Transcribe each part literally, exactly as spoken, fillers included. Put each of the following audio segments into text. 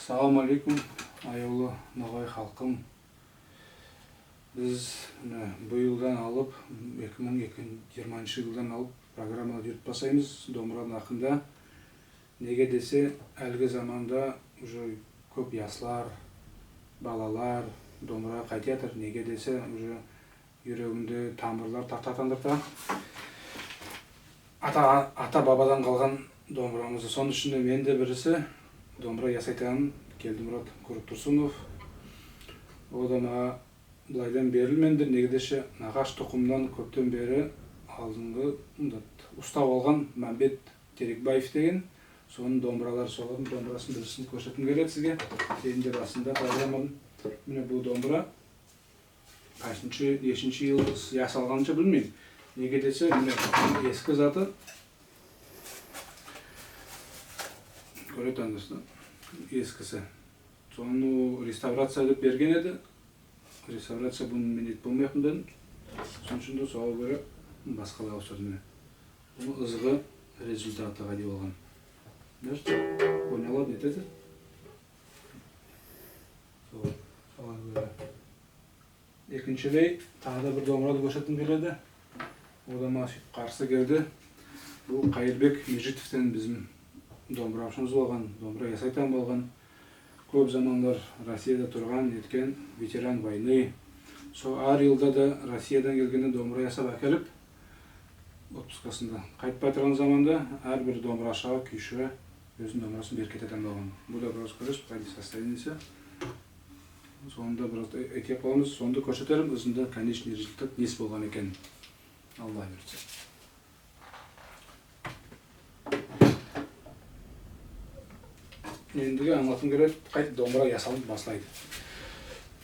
Салам алейкум, аявлы ногай халкым. Биз мине бу йылдан алып, эки мынъ йырманшы йылдан алып программалар юритип баслаймыз домбырадынъ акында. Неге десе, аьлиги заманда уже коьп яслар, балалар домбырага кайтып ятыр. Неге десе, уже юрегинде тамырлар тартатаган да ата, ата-бабадан калган домбырамыз. Сонынъ ишинде мен де бириси домбыра ясайтаган Келдимурат Куруптурсунов. Ол да мага былайдан берилмегендир, неге десе, нагаш тукымнан коьптен бери алдынгы мунда устап алган Мамбет Терекбаев деген. Сонынъ домбыралары, солардынъ домбырасын бирисин коьрсетким келеди сизге. Энди басында программадынъ. Мине бу домбыра кайсыншы, нешинши йыл ясалганы билмеймен. Неге десе, мине эски заты. Коьретагансыз да, эскиси. Соны реставрация деп берген эди. Реставрация буны мен этип болмаякпан дедим. Сонынъ ишинде сога коьре баскалай авыстырдым. Мине. Бунынъ ызгы результаты кайдай болган. Знаешь, ойналады, нетеди. Сол, солай коьре. Экиншилей, тагы да бир домбырады коьрсетким келеди. Ол да мага суьйтип карсы келди. Бу Кайырбек Межитовтен, бизим домбырашымыз болган, домбыра ясайтаган болган. Коьп заманлар Россияда турган, неткен, ветеран войны. Сол аьр йылда да Россиядан келгенде домбыра ясап аькелип, отпускасында кайтып бара турган заманда аьр бир домбырашыга, куьйшиге оьзининъ домбырасын берип кететаган болган. Бу да бираз коьресиз, кайдай состояниеси. Соны да бираз этип аламыз, соны да коьрсетермен, ызында конечный результат неси болган экен, Алла буйыртса. Эндиги анълаткым келеди, кайтип домбыра ясалып баслайды.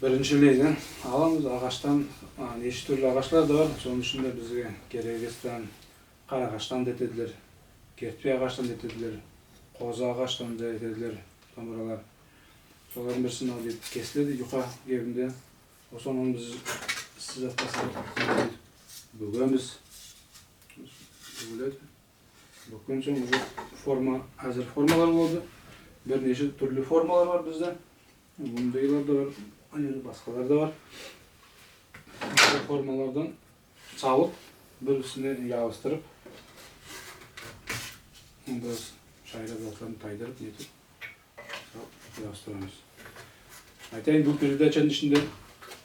Бириншилей, аламыз агаштан, а, неше туьрли агашлар да бар. Сонынъ ишинде бизге керегистан, карагаштан да этедилер, кертпе агаштан да этедилер, козы агаштан да этедилер домбыралар. Солардынъ бириси мынав деп кесиледи юка кебинде. Соны биз исси затка салып буьгемиз. Буьгиледи. Буьгкен сонъ уже форма, аьзир формалар болады. Бир неше туьрли формалар бар бизде. Мундайлар да бар, аьне баскалар да бар. Сол формалардан салып, бир-бирисине ябыстырып, бираз шайырак затларын тайдырып, нетип, салып ябыстырамыз. Айтайым, бу передачадынъ ишинде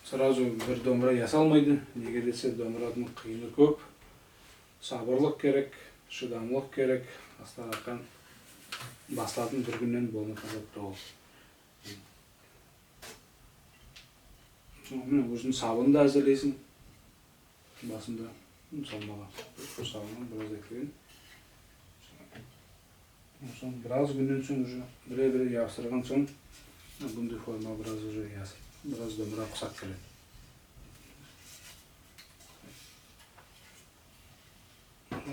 сразу бир домбыра ясалмайды. Неге десе, домбырадынъ кыйыны коьп. Сабырлык керек, шыдамлык керек. Астаракан баслайтын бир куьннен болмайтаган зат та ол. Сонъ, мине, оьзинъ сабын да аьзирлейсинъ. Басында, ну, салмага. Бир сабыннан бираз эклейим. Сонъ бираз куьннен сонъ уже бире-бире ябыстырган сонъ, ну, бундай форма бираз уже ясап, бираз домбыра усап келеди.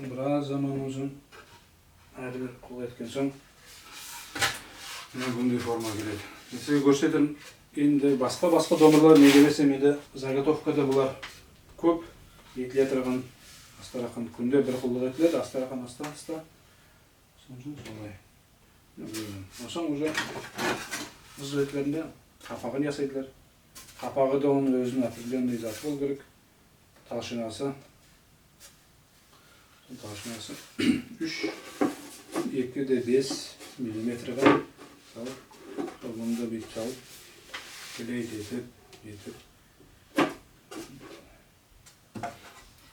Бираз заманнан сонъ, аьри кулай эткен сонъ, мине бундай форма келеди. Мен сизге коьрсетермен. Энди баска-баска домбыралар, неге десе, менде заготовкада булар коьп этилетаган, астаракан куьнде бир куллык этиледи, астаракан аста-аста. Сонынъ уьшин солай. Сонъ уже ыз бетлеринде капагын ясайдылар. Капагы да онынъ оьзининъ определённый заты болу керек. Толщинасы. Толщинасы уьш, эки де бес миллиметрге салып, мунда буьйтип салып, клей этип, этип.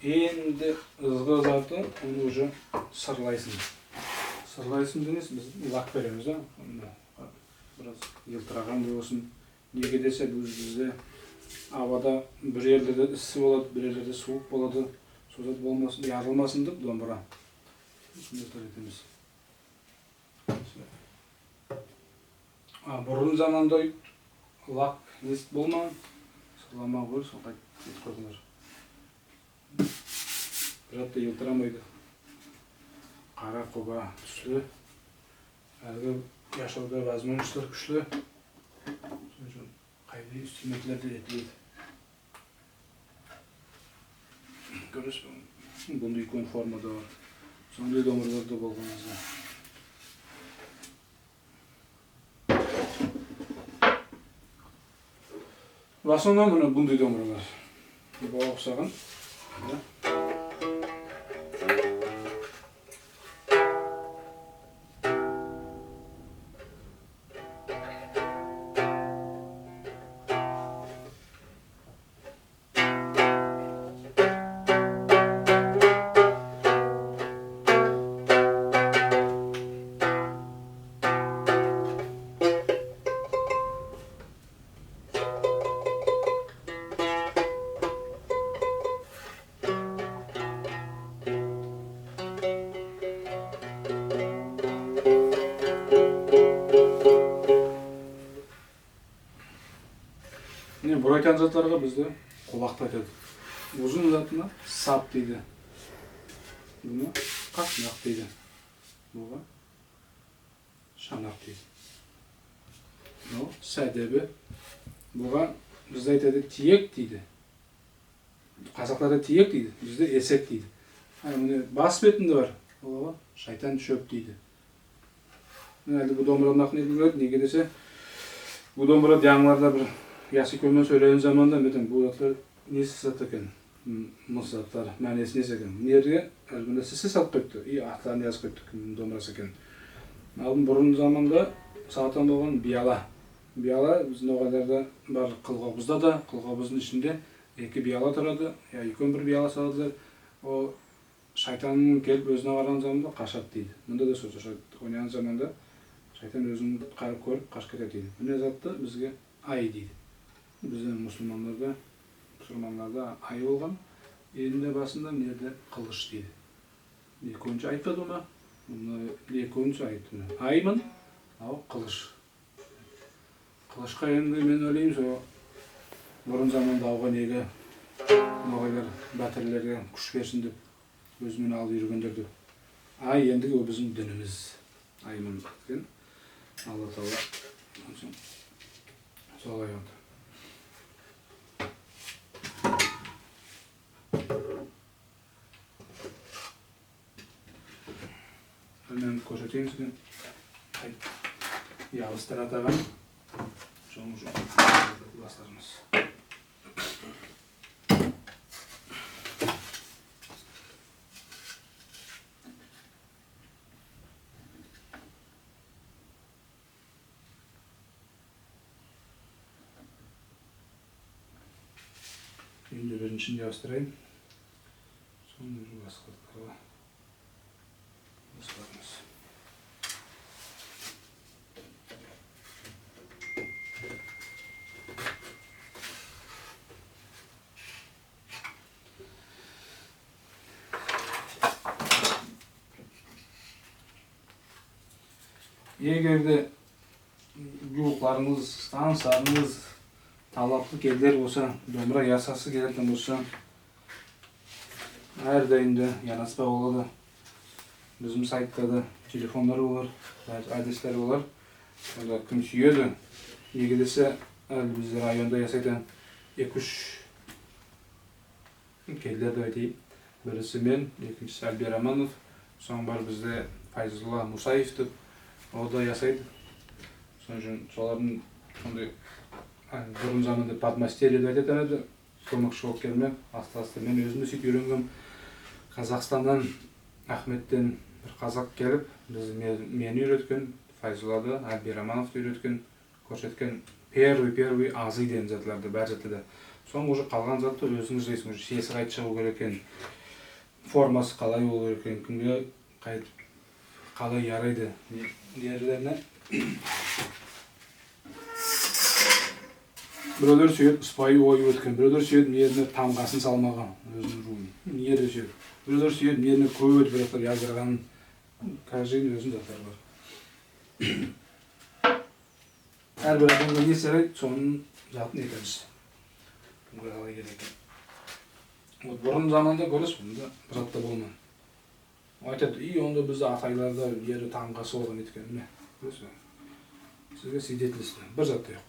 Энди ызгы заты, оны уже сырлайсынъ. Сырлайсынъ дегенде биз лак беремиз да, онда бираз йылтырагандай болсын. Неге десе, биз, бизде авада бир ерлерде исси болады, бир ерлерде сувык болады. Сол зат болмасын, ярылмасын деп домбыра. Сондай зат этемиз. А бурын заманда лак неси болмаган, сырлама коьп, соны кайтип этип койдылар. Бир зат та йылтырамайды. Кара куба туьсли. Аьлиги яшавда возможностьлар куьшли. Сонынъ уьшин кайдай инструментлер де этиледи. Коьресиз бе? Бундай уьйкен форма да бар. Сондай домбыралар да болган бизде. Основном мине бундай домбыралар. Буга усаган. Мине, бурайтаган затларга бизде кулак та айтады. Узын затына сап дейди. Буны кашнак дейди. Буга шанак дейди. Ну, саьдеби. Буга бизде айтады тиек дейди. Казакларда тиек дейди, бизде эсек дейди. А мине бас бетинде бар, ол шайтан шоьп дейди. Мине аьли бу домбырадынъ акында айтып юреди, неге десе, бу домбыра янъыларда бир ясуьйкен мен соьйлеген заманда, мен айтаман, бу затлар неси зат экен, м, мыс затлар, маьнеси неси экен. Мунда ерге аьли мунда сесе салып койыпты, и атларын язып койыпты, кимнинъ домбырасы экенин. Алдын бурын заманда сатылатаган болган бияла. Бияла бизим ногайларда бар, кылгавызда да, кылгавыздынъ ишинде эки бияла турады, я уьйкен бир бияла салады. Ол шайтан келип оьзине караган заманда кашады дейди. Мунда да сол шайтан ойнаган заманда шайтан оьзин куткарып коьрип кашып кетеди дейди. Мине затты бизге ай дейди. Бизде мусылманларда, бусырманларда ай болган. Элинде басында мине ерде кылыш дейди. Экевинши айтпады ма? Мунда экевинши айтты. Ай ман, а ол кылыш. Кылышка энди мен ойлайман, сол бурын заманда авга неге ногайлар баьтирлерге куьш берсин деп оьзи мен алып юргендер деп. Ай эндиги ол бизим динимиз. Ай ман деген Алла Таала. Сонъ солай болды. Мен коьрсетейим сизге. Ай, ябыстыратаган. Сонъ уже баслармыз. Энди бириншини ябыстырайым. Сонъ уже баска затларга баслармыз. Эгер де ювыкларынъыз, таныстарынъыз талаплы кеслер болса, домбыра ясагысы келетаган болса, аьр дайым да янаспага болады. Бизим сайтта да телефонлар болар, адрестер болар. Сонда ким суьеди, неге десе, аьли бизде районда ясайтаган эки-уьш кеслер деп айтайым. Бириси мен, экиншиси Альбий Романов, сонъ бар бизде Файзулла Мусаев деп, ол да ясайды. Сонъ уьшин солардынъ сондай, а, бурын заманда подмастерье деп айтатаган эди, коьмекши болып келме, аста-аста мен оьзим де суьйтип уьйренгем. Казахстаннан, Ахметтен бир казак келип, биз, ме-, мени уьйреткен, Файзуллады, Альбий Романовты уьйреткен, коьрсеткен первый, первый азы деген затларды, бар затты да. Сонъ уже калган затты оьзинъиз ислейсиз, уже сеси кайтип шыгув керек экен, формасы калай болув керек экен, кимге кайтип калай ярайды, не, нелерине. Биревлер суьеди ыспайы оюп оьткен, биревлер суьеди мына ерине тамгасын салмага, оьзининъ рулын. Мына ерде суьеди. Биревлер суьеди мына ерине коьп этип бир затлар яздырганын. Каждыйдынъ оьзининъ затлары бар. Аьр бир аьдемге не ярайды, сонынъ затын этемиз. Кимге калай керек экен. Вот бурын заманда коьресиз, мунда бир зат та болмаган. Айтады, и онда бизде атайларда ери тамгасы болган эткен, мине. Коьресиз бе? Сизге свидетельство. Бир зат та йок.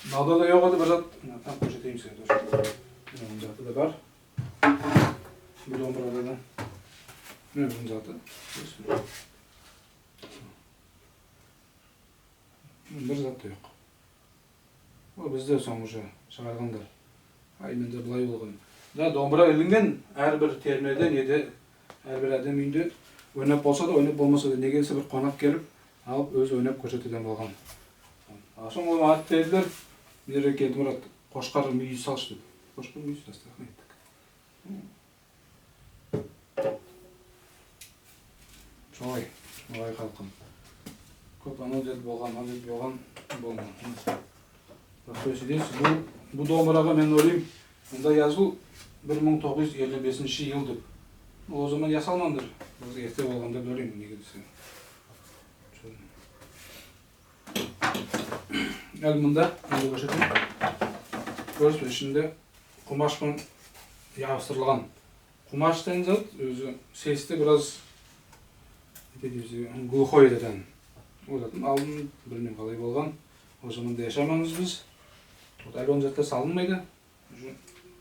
Мунавда да йок эди бир зат. Мине, там коьрсетейим сизге тоже. Мине, мунда заты да бар. Бу домбырада да. Мине, мунынъ заты. Коьресиз бе? Бир зат та йок. Ол бизде сонъ уже шыгарганлар. Ай, менде былай болган. Да, домбыра илинген, аьр бир термеде, неде, аьр бир аьдем уьйинде ойнап болса да, ойнап болмаса да, неге десе бир конак келип, алып, оьзи ойнап коьрсететаган болган. А сонъ мага айтып бердилер, бери келди, Мурат, кошкар муьйиз салшы деп. Кошкар муьйиз, астрахань айттык. Солай, солай халкым. Коьп анав дерт болган, мынав дерт болган, болмады. Просто сиз, бу, бу домбырага мен ойлайман, мунда язув бир мынъ тогыз юз элли бесинши йыл деп. Ол заман ясалмагандыр. Бираз эрте болган деп ойлайман, неге десе. Аьли мунда, мунда коьрсетейим. Коьресиз бе, ишинде кумаш пан ябыстырылган. Кумаш деген зат, оьзи сес те бираз, неге десе, глухой этетаган. Ол заттынъ алдын билмеймен калай болган. Ол заманда яшамаганмыз биз. Вот, аьли ондай затлар салынмайды. Уже,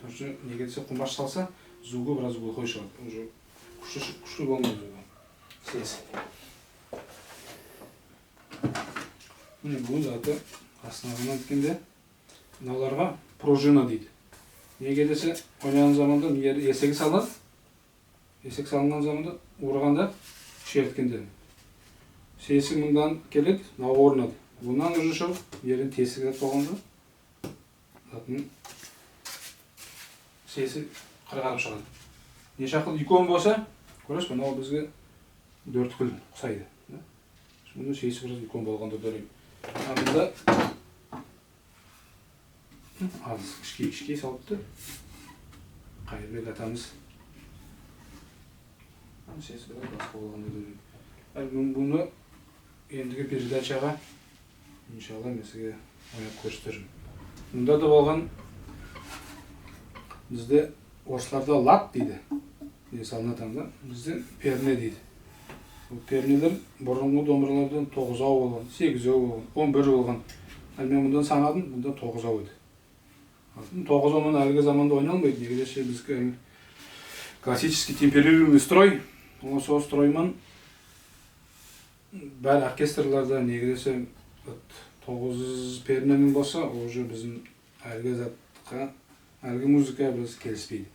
уже, неге десе, кумаш салса, звугы бираз глухой шыгады. Уже куьшли, куьшли болмайды звугы. Сес. Мине, бунынъ заты, касыннан айткенде, мыналарга пружина дейди. Неге десе, ойнаган заманда ерге эсеги салынады. Эсеги салынган заманда, урганда, куьшейткенде, сеси муннан келеди, мунавга урылады. Буннан уже шыгып, ерден тесик зат болганда, затын сеси кыргарып шыгады. Не шаклы уьйкен болса, коьресиз бе, мынав бизге доьрткил усайды, да? Мунынъ сеси бираз уьйкен болганда да, ойлайман. А мунда аз кишкей, кишкей салыпты Кайырбек атамыз. Сеси бираз баска болганда да, ойлайман. Аьли мен буны эндиги передачага, иншалла, мен сизге ойнап коьрсетермен. Мунда да болган, бизде, орысларда лад дейди. Не салынатаган да, бизде перне дейди. Ол пернелер бурынгы домбыралардан тогызав болган, сегизев болган, он бир болган. Аьли мен муннан санадым, мунда тогызав эди. Тогызав ман аьлиги заманда ойналмайды. Неге десе, биздики классический темперированный строй. Ол сол строй ман баьри оркестрларда, неге десе, вот, тогыз перненинъ болса, ол уже бизим аьлиги затка, аьлиги музыкага бираз келиспейди.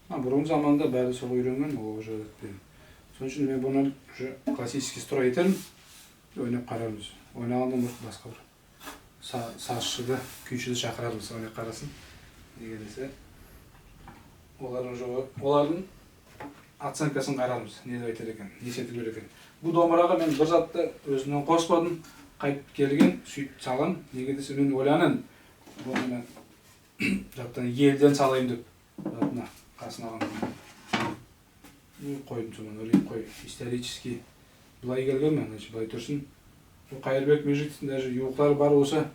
А бурынгы заманда баьри солай уьйренген, ол уже зат пен. Сонынъ уьшин мен буны уже классический строй этермен, ойнап карармыз. Ойнаганда, может, баска бир са-, сазшыды, куьйшиди шакырармыз, ойнап карасын. Неге десе, олар уже, олардынъ оценкасын карармыз, не деп айтар экен, не этер экен. Бу домбырага мен бир зат та оьзимнен коспадым, кайтип келген, суьйтип салган. Неге десе, мен ойланам, бу мына заттан, елден салайым деп, затына, касына алган. Ну, койдым соннан, ойлайман, кой, исторический. Былай келгенмен, значит, былай турсын. Бу Кайырбек Межитовтынъ даже ювыклары бар болса,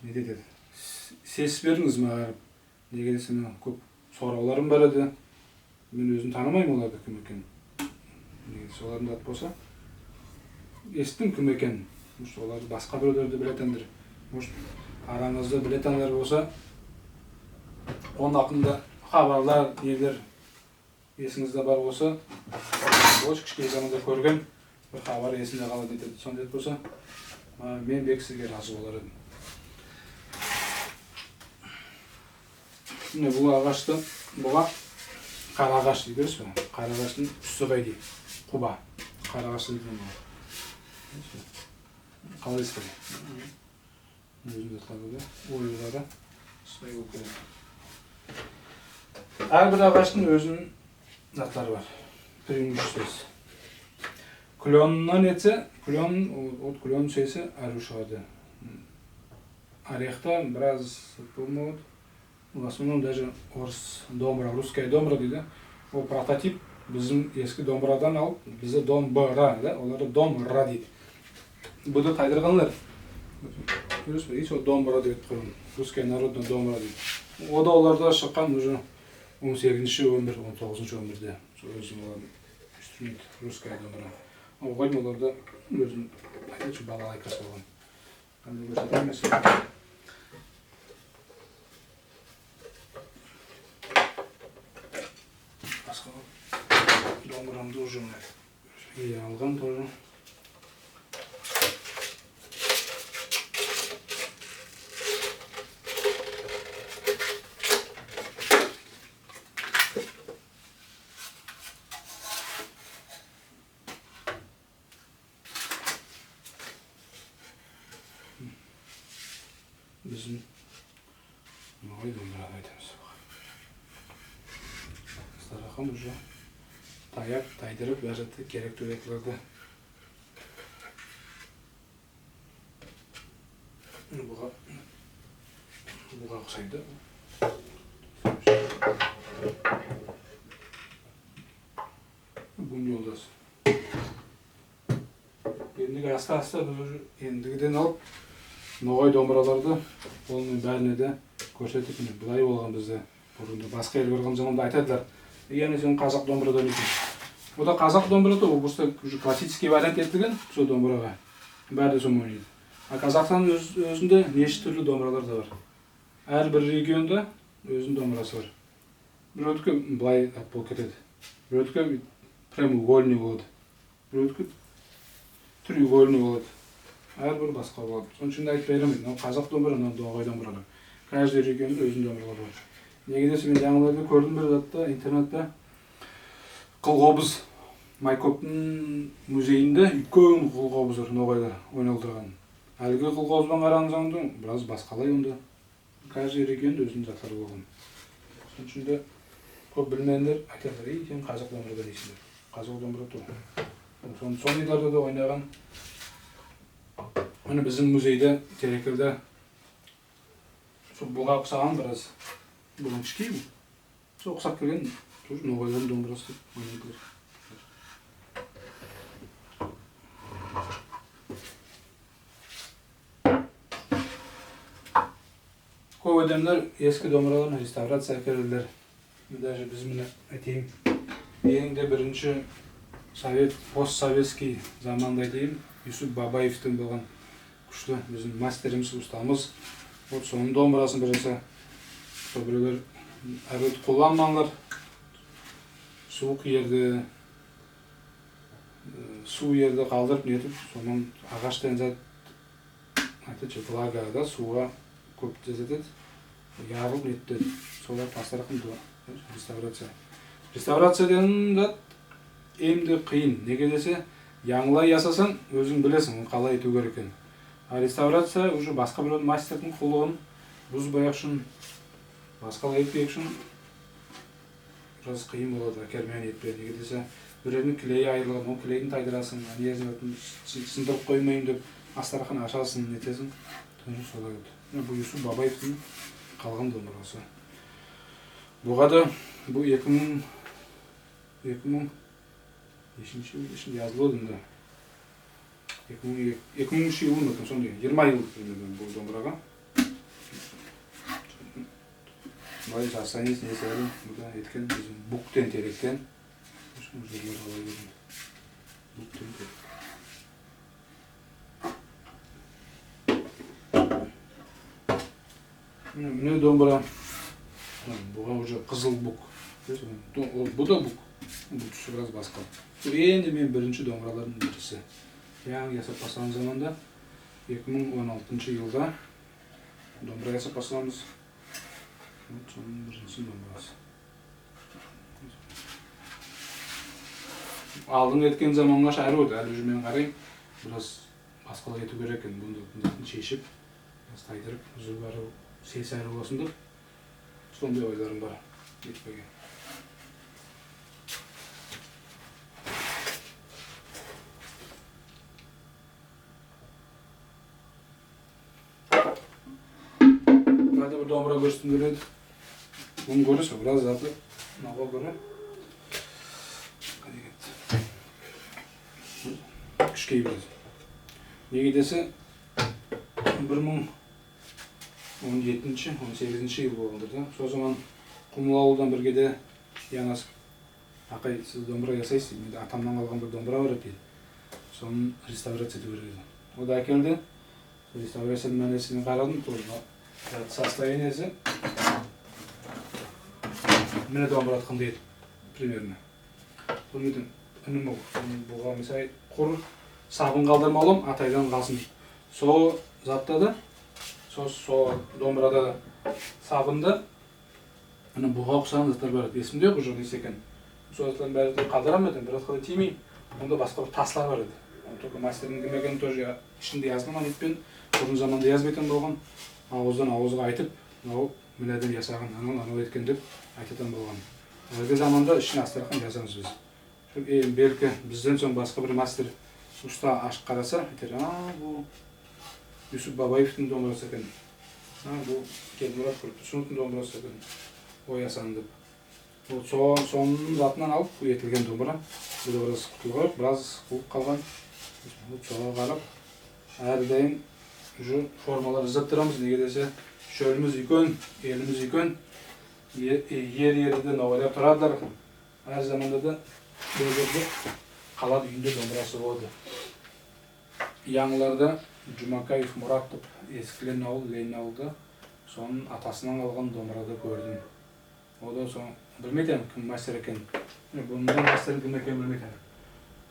не де этеди. С-, сес бердинъиз мага, неге десе, меним коьп соравларым бар эди. Мен оьзим танымайман оларды ким экенин. Неге десе, олардынъ заты болса, эситтим ким экенин. Может, оларды баска биревлер де билетагандыр. Может, аранъызда билетаганлар болса, онынъ акында хабарлар, нелер эсинъизде бар болса, ол кишкей заманда коьрген бир хабар эсинде калады, нетеди. Сондай болса, а, мен бек сизге разы болар эдим. Мине, бу агашты, буга кара агаш дейди, коьресиз бе? Кара агаштынъ уьсти кайдай, куба. Кара агаш дейди мунга. Калай эситтинъиз? Оьзинъ де калды да, оюнлары. Аьр бир агашты оьзининъ затлары бар. Преимуществосы. Кленнан этсе, клен, вот, клен сеси аьруьв шыгады. Орехта бираз болмайды. В основном даже орыс домбыра, русская домбыра дейди. Ол прототип бизим эски домбырадан алып, бизде домбыра, да, оларда домра дейди. Буды тайдырганлар. Коьресиз бе, и сол домбыра деп айтып койган. Русская народная домра дейди. Ол да оларда шыккан уже он сегизинши оьмир, он тогызыншы оьмирде. Сол оьзи олардынъ инструмент, русская домра. Ол койдым, оларда оьзим, айтайыкшы, балалайка салган. Кандай коьрсетемиз? Баска домбырамды уже мине. И алган тоже. Бизим ногай домбыраны айтамыз. Дастархан уже таяп, тайдырып, баьри де керек-тоьгеклерди. Буга, буга усайды. Буьгуьн йолдас. Энди аста-аста биз уже эндигиден алып, ногай домбыраларды, онынъ баьрине де коьрсеттик. Мине, булай болган бизде. Бурында баска ерге барган заманда айтадылар: «Неге сен казак домбырада ойнайсынъ?» О да казак домбырада, ол просто уже классический вариант этилген сол домбырага. Баьри де соны ойнайды. А Казахстаннынъ оьз-, оьзинде неше туьрли домбыралар да бар. Аьр бир регионда оьзининъ домбырасы бар. Биревдики былай болып кетеди. Биревдики прямоугольный болады. Биревдики треугольный болады. Аьр бир баска болады. Сонынъ уьшин айтып беремин, мынав казак домбыра, мынав ногай домбыра деп. Каждый регионда оьзининъ домбыралары бар. Неге десе, мен янъыларда коьрдим бир затта, интернетте. Кыл кобыз. Майкоптынъ музейинде уьйкен кыл кобыз бар, ногайлар ойнап турган. Аьлиги кыл кобыз бан караган сонъ да бираз баскалай онда. Каждый регионда оьзининъ затлары болган. Сонынъ уьшин де коьп билмегенлер айтадылар: «Эй, сен казак домбырада ойнайсынъ», — деп. Казак домбыра тувыл. Соны, соны йылларда да ойнаган. Мине, бизим музейде, Терекелде, сол буга усаган бираз. Буннан кишкей бу. Сол усап келген, тоже ногайлардынъ домбырасы деп ойнайды. Коьп аьдемлер эски домбыраларын реставрация этерге келедилер. Даже биз, мине, айтайым, энъ де биринши совет, постсоветский заманда, айтайым, Юсуп Бабаевтинъ болган куьшли бизим мастеримиз, устамыз. Вот сонынъ домбырасын бир яса. Сол биревлер аьр кулланмаганлар. Сувык ерде, э, сув ерде калдырып, нетип, соннан агашпан зат, айтайым, влагага да, сувга коьп зат этеди. Ярылып нетеди. Солар тастарга кымды реставрация. Реставрация деген зат энъ де кыйын. Неге десе, янъылай ясасанъ, оьзинъ билесинъ, оны калай этуьв керек экенин. А реставрация уже баска бир мастердинъ куллыгын бузбаяк уьшин, баскалай этпеек уьшин бираз кыйын болады, кермени этпеге. Неге десе, биревдинъ клейи айырылган, ол клейди тайдырасынъ, аьне, сын-, сындырып коймайым деп, дастархан ашасынъ, нетесинъ. Тоже солай вот. Мине, бу Юсуп Бабаевтинъ калган домбырасы. Буга да, бу эки мынъ, эки мынъ нешинши йыл, ишинде язылып эди да. Эки мынъ, эки мынъ уьш йылы ма экен, сондай, йырма йыл примерно бу домбырага. Былай состояниеси, неси аьли, бу да эткен бизим буктан, теректен. Уьш мынъ йыллар алай берген. Буктан, терек. Мине, мине домбыра. Мине, буга уже кызыл бук. Бу, ол, бу да бук. Бу туьси бираз баска. Бу энди мен биринши домбыралардынъ бириси. Янъы ясап баслаган заманда, эки мынъ он алтыншы йылда домбыра ясап баслаганмыз. Вот, сонынъ биринши домбырасы. Алдын эткен заманга шаьри эди, аьли уже мен карайман, бираз баскалай этуьв керек экен, мунды, мунды шешип, бираз тайдырып, уьзуьв аьрув, сеси аьрув болсын деп, сондай ойларым бар этпеге. Аьли бир домбыра коьрсетким келеди. Муны коьресиз, бираз заты мунавга коьре кишкей бираз. Неге десе, бир мынъ он етинши, он сегизинши йыл болгандыр да. Сол заман Кумлы авылдан бир кеде янасып, «Акай, сиз домбыра ясайсыз, менде атамнан калган бир домбыра бар эди, — дейди. — Соны реставрация этуьв керек эди». Ол да аькелди. Реставрациядан мен эсине карадым, тоже состояниеси. Мине домбыра кымдай эди, примерно. Соны мен, иним-ав, буга, мисал, кур сабын калдырмаулым, атайдан калсын. Сол затта да, сол, сол домбырада да сабында, ана буга усаган затлар бар эди. Эсимде йок уже, неси экен. Сол затлардынъ баьрин де калдырган эдим, бир затка да тиймей. Онда баска бир таслар бар эди. Оны только мастердинъ ким экени тоже ишинде язылмаган, итпен, бурын заманда язбайтаган болган. Авыздан авызга айтып, мынав мине аьдем ясаган, анав, анав эткен деп айтатаган болган. Аьлиги заманда ишин астрахань язамыз биз. Шо, э, белки, бизден сонъ баска бир мастер, уста ашып караса, айтар: «А, бу Юсуп Бабаевтинъ домбырасы экен. А, бу Келимурат Куртусуновтынъ домбырасы экен. Ой, ясанды», — деп. Вот, со-, сонынъ затыннан алып этилген домбыра. Бу да бираз кутылганлар, бираз кувып калган. Вот, сога карап, аьр дайым уже формалар излеп турамыз. Неге десе, шоьлимиз уьйкен, элимиз уьйкен. Е-, э, ер-ерде ногайлар турадылар. Аьр заманда да бир ерде калады, уьйинде домбырасы болады. Янъыларда Джумакаев Мурат деп, Эсиклен авыл, Ленин авылда, сонынъ атасыннан калган домбырады коьрдим. Ол да сонъ, билмейтаган ким мастер экен. Мине, мунынъ да мастерининъ ким экенин билмейтаган.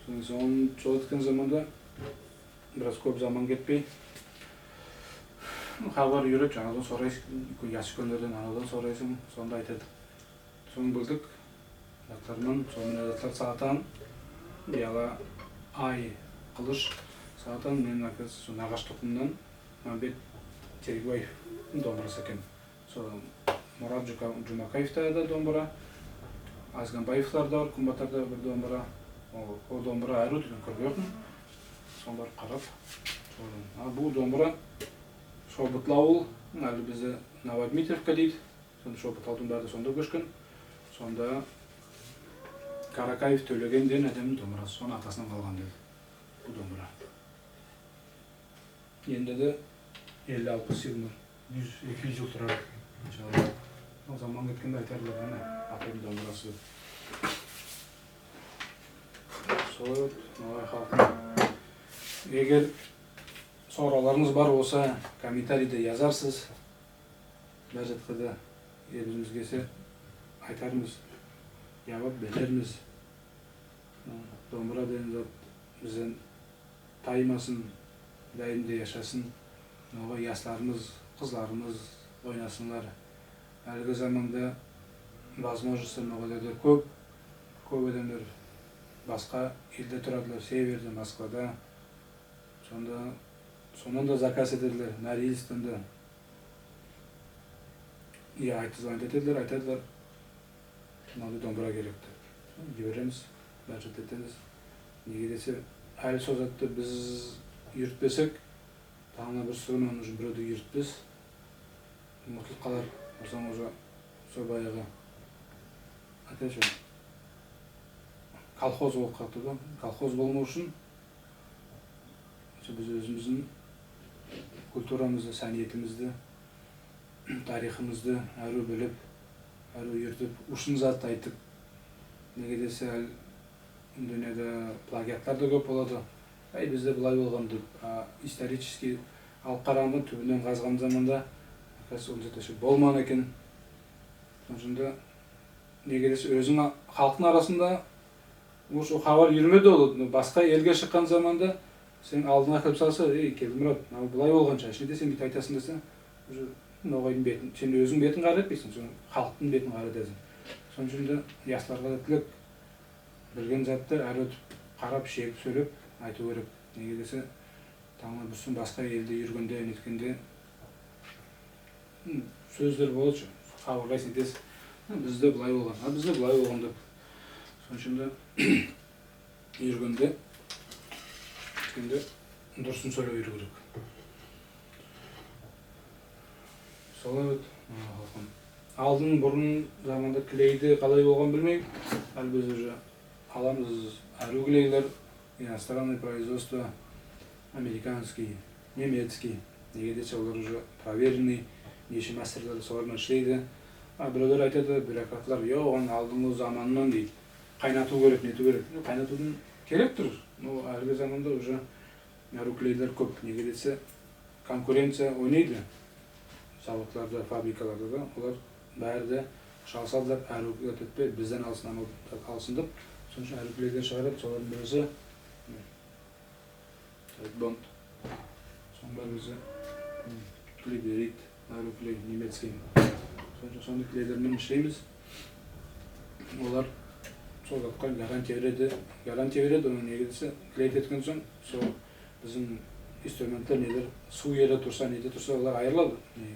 Сонъ, сонъ сол эткен заманда бираз коьп заман кетпей, ну, хабар юреди, анавдан сорайсынъ, ясуьйкенлерден, анавдан сорайсынъ, сонда айтады. Сонъ билдик, затларман, сонда затлар сататаган, яла ай кылыш сататаган, мен, оказывается, сол нагаш тукымнан Мамбет Терекбаевтинъ домбырасы экен. Сол Мурат Джука-, Джумакаевтеди домбыра, Азганбаевларда бар, Куьнбатарда бир домбыра. Ол, ол домбыра аьруьв деген коьргенмен. Сонъ барып карап, сордым. А бу домбыра Шобытлы авыл, аьли бизде Новодмитриевка дейди. Сонда Шобытлы авылдынъ баьри сонда коьшкен. Сонда Каракаев Тоьлеген деген аьдемнинъ домбырасы, сонынъ атасыннан калган деди бу домбыра. Энди де элли-алпыс йыл ма, юз, эки юз йыл турар иншалла. Ол заман кеткенде айтарлар, мине, атамнынъ домбырасы деп. Сол, ногай халкы. Эгер сорауларынъыз бар болса, комментарийде язарсыз. Баьри затка да элимиз келсе айтармыз, явап берермиз. Домбыра деген зат бизден таймасын, дайым да яшасын. Ногай ясларымыз, кызларымыз ойнасынлар. Аьлиги заманда возможностьтар ногайларда коьп. Коьп аьдемлер баска элде турадылар, северде, Москвада. Сонда, соннан да заказ этедилер, Норильсктен де. Я, айтып, звонить этедилер, айтадылар, мынавдай домбыра керек деп. Йиберемиз, баьри зат этемиз. Неге десе, аьли сол затты биз юритпесек, тагы да бир соьзим, оны уже бирев де юритпес. Умытылып калар. Осыннан уже сол баягы, айтайыншы, колхоз болып калады да. Колхоз болмав уьшин, сол биз оьзимиздинъ культурамызды, саьниетимизди, тарихымызды аьруьв билип, аьруьв юритип, шын затты айтып. Неге десе, аьли дуныяда плагиатлар да коьп болады. Эй, бизде былай болган деп, а исторически алып караганда, туьбиннен казкан заманда, оказывается, ондай зат вообще болмаган экен. Сонынъ уьшин де, неге десе, оьзинъ халктынъ арасында уже ол хабар юрмеди ол. Но баска элге шыккан заманда сен алдынъа килип салса: «Эй, Келимурат, мынав былай болган шыгар, не де сен буьйтип айтасынъ», — десе, уже ногайдынъ бетин, сен оьзинъ бетин карап этпейсинъ, сен халктынъ бетин карап этесинъ. Сонынъ уьшин де ясларга да тилек, билген затты аьруьв этип карап, шегип соьйлеп айтув керек. Неге десе, тагы да бир соьзим, баска элде юргенде, неткенде, м, соьзлер болады ше, хабарлайсынъ, нетесинъ. «А, бизде былай болган, а бизде былай болган», — деп. Сонынъ уьшин де юргенде, неткенде дурысын соьйлеп юруьв керек. Солай вот, а, халкым. Алдын, бурын заманда клейди калай болган билмеймен. Аьли биз уже аламыз аьруьв клейлер, иностранный производство, американский, немецкий. Неге десе, олар уже проверенный, неше мастерлер солар ман ислейди. А биревлер айтады, бюрократлар: «Йок, оны алдынгы заманнан», — дейди. Кайнатув керек, нетуьв керек. Ну, кайнатувдынъ керек тур. Но аьлиги заманда уже аьруьв клейлер коьп. Неге десе, конкуренция ойнайды заводларда, фабрикаларда да. Олар баьри де шалысады, аьруьв клейлер этпей, бизден алсын, анав алсын деп. Сонынъ уьшин аьруьв клейлер шыгарады. Солардынъ бириси, м, Эдмонд. Сонынъ баьри бизи, м, клей береди, аьруьв клей, немецкий. Сонынъ уьшин сондай клейлер мен ислеймиз. Олар сол затка гарантия береди. Гарантия береди, оны неге десе, клеить эткен сонъ, сол бизим инструментлер, нелер, сув ерде турса, неде турса, олар айырылады. Не,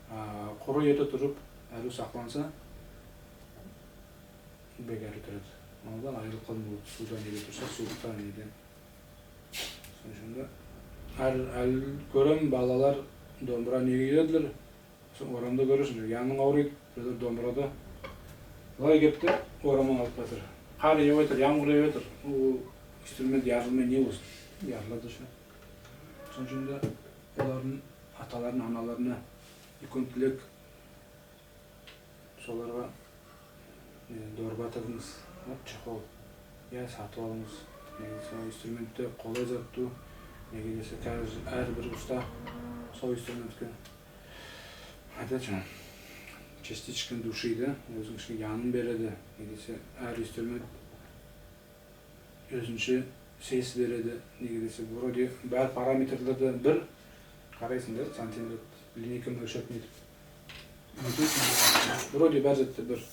а, куры ерде турып, аьруьв сакланса, бек аьруьв турады. Оннан айырылып калмага болады. Сувда неде турса, сувыкта, неде. Сонынъ уьшин де аьр, аьли коьремен, балалар домбыра неге уьйредилер. Сол орамда коьресинъ, янынъ авырыйды, биреулер домбырада былай кеп те, орамнан алып баратыр. Кар явып ятыр, ямгыр явып ятыр. Ол инструмент ярылмай не болсын? Ярылады ше. Сонынъ уьшин де олардынъ аталарына, аналарына уьйкен тилек, соларга, э, дорба тигинъиз, вот, чехол, я сатып алынъыз. Неге десе, инструмент те колай зат тувыл. Неге десе, аьр, аьр бир уста сол инструментке, айтады ше, частичка души, да, оьзинъ кишкей янын береди. Неге десе, аьр инструмент оьзинше сес береди. Неге десе, вроде бар параметрлер де бир, карайсынъ да, сантиметр, линейка ман оьлшеп нетип. Вроде бар зат та бир.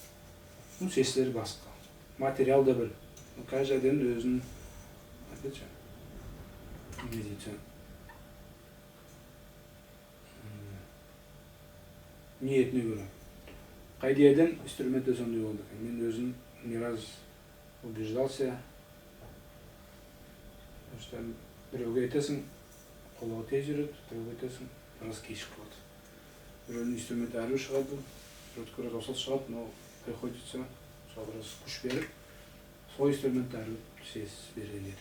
Ну, сеслер баска. Материал да бир. Ну, каждый аьдемнинъ оьзининъ, опять же, не дейди, м, ниетине коьре. Кайдай аьдем инструмент те сондай болады экен. Мен оьзим не раз убеждался, потому что биревге этесинъ, кулы тез уьйреди, биревге этесинъ, бираз кешик болады. Биревдинъ инструменти аьруьв шыгады, биревдики бираз осал шыгады, но приходится сога бираз куьш берип, сол инструмент аьруьв сес береди.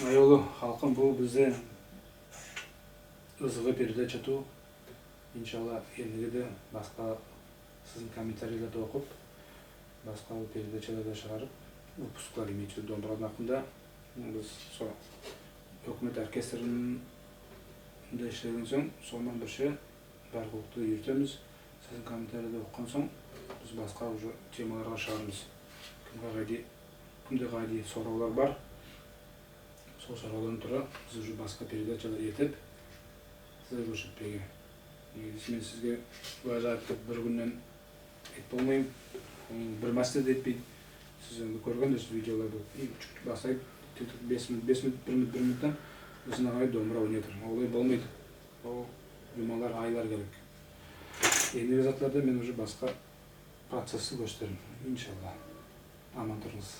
Аявлы халкым, бу бизде ызгы передача тувыл. Иншалла, эндиги де баска сиздинъ комментарийлерди окып, баска передачалар да шыгарып, выпусклар, имеется в виду, домбырадынъ акында. Биз сол оькимет оркестринде ислеген сонъ, сол ман бирше бар куллыкты юритемиз. Сиздинъ комментарийлерди окыган сонъ, биз баска уже темаларга шыгармыз. Кимге кайдай, кимде кайдай соравлар бар, сол соравлардан тура биз уже баска передачалар этип, сизге коьрсетпеге. Неге десе, мен сизге былай айтып бир куьннен этип болмайман. Оны бир маьсле де этпейди. Сиз энди коьргенсиз видеоларды. И чуть-чуть баслайды, тек-тек бес минут, бес минут, бир минут, бир минуттан соны карай домбыра ойнап тур. Олай болмайды. Ол юмалар, айлар керек. Эндиги затларда мен уже баска процессти коьрсетермен, иншалла. Аман турынъыз.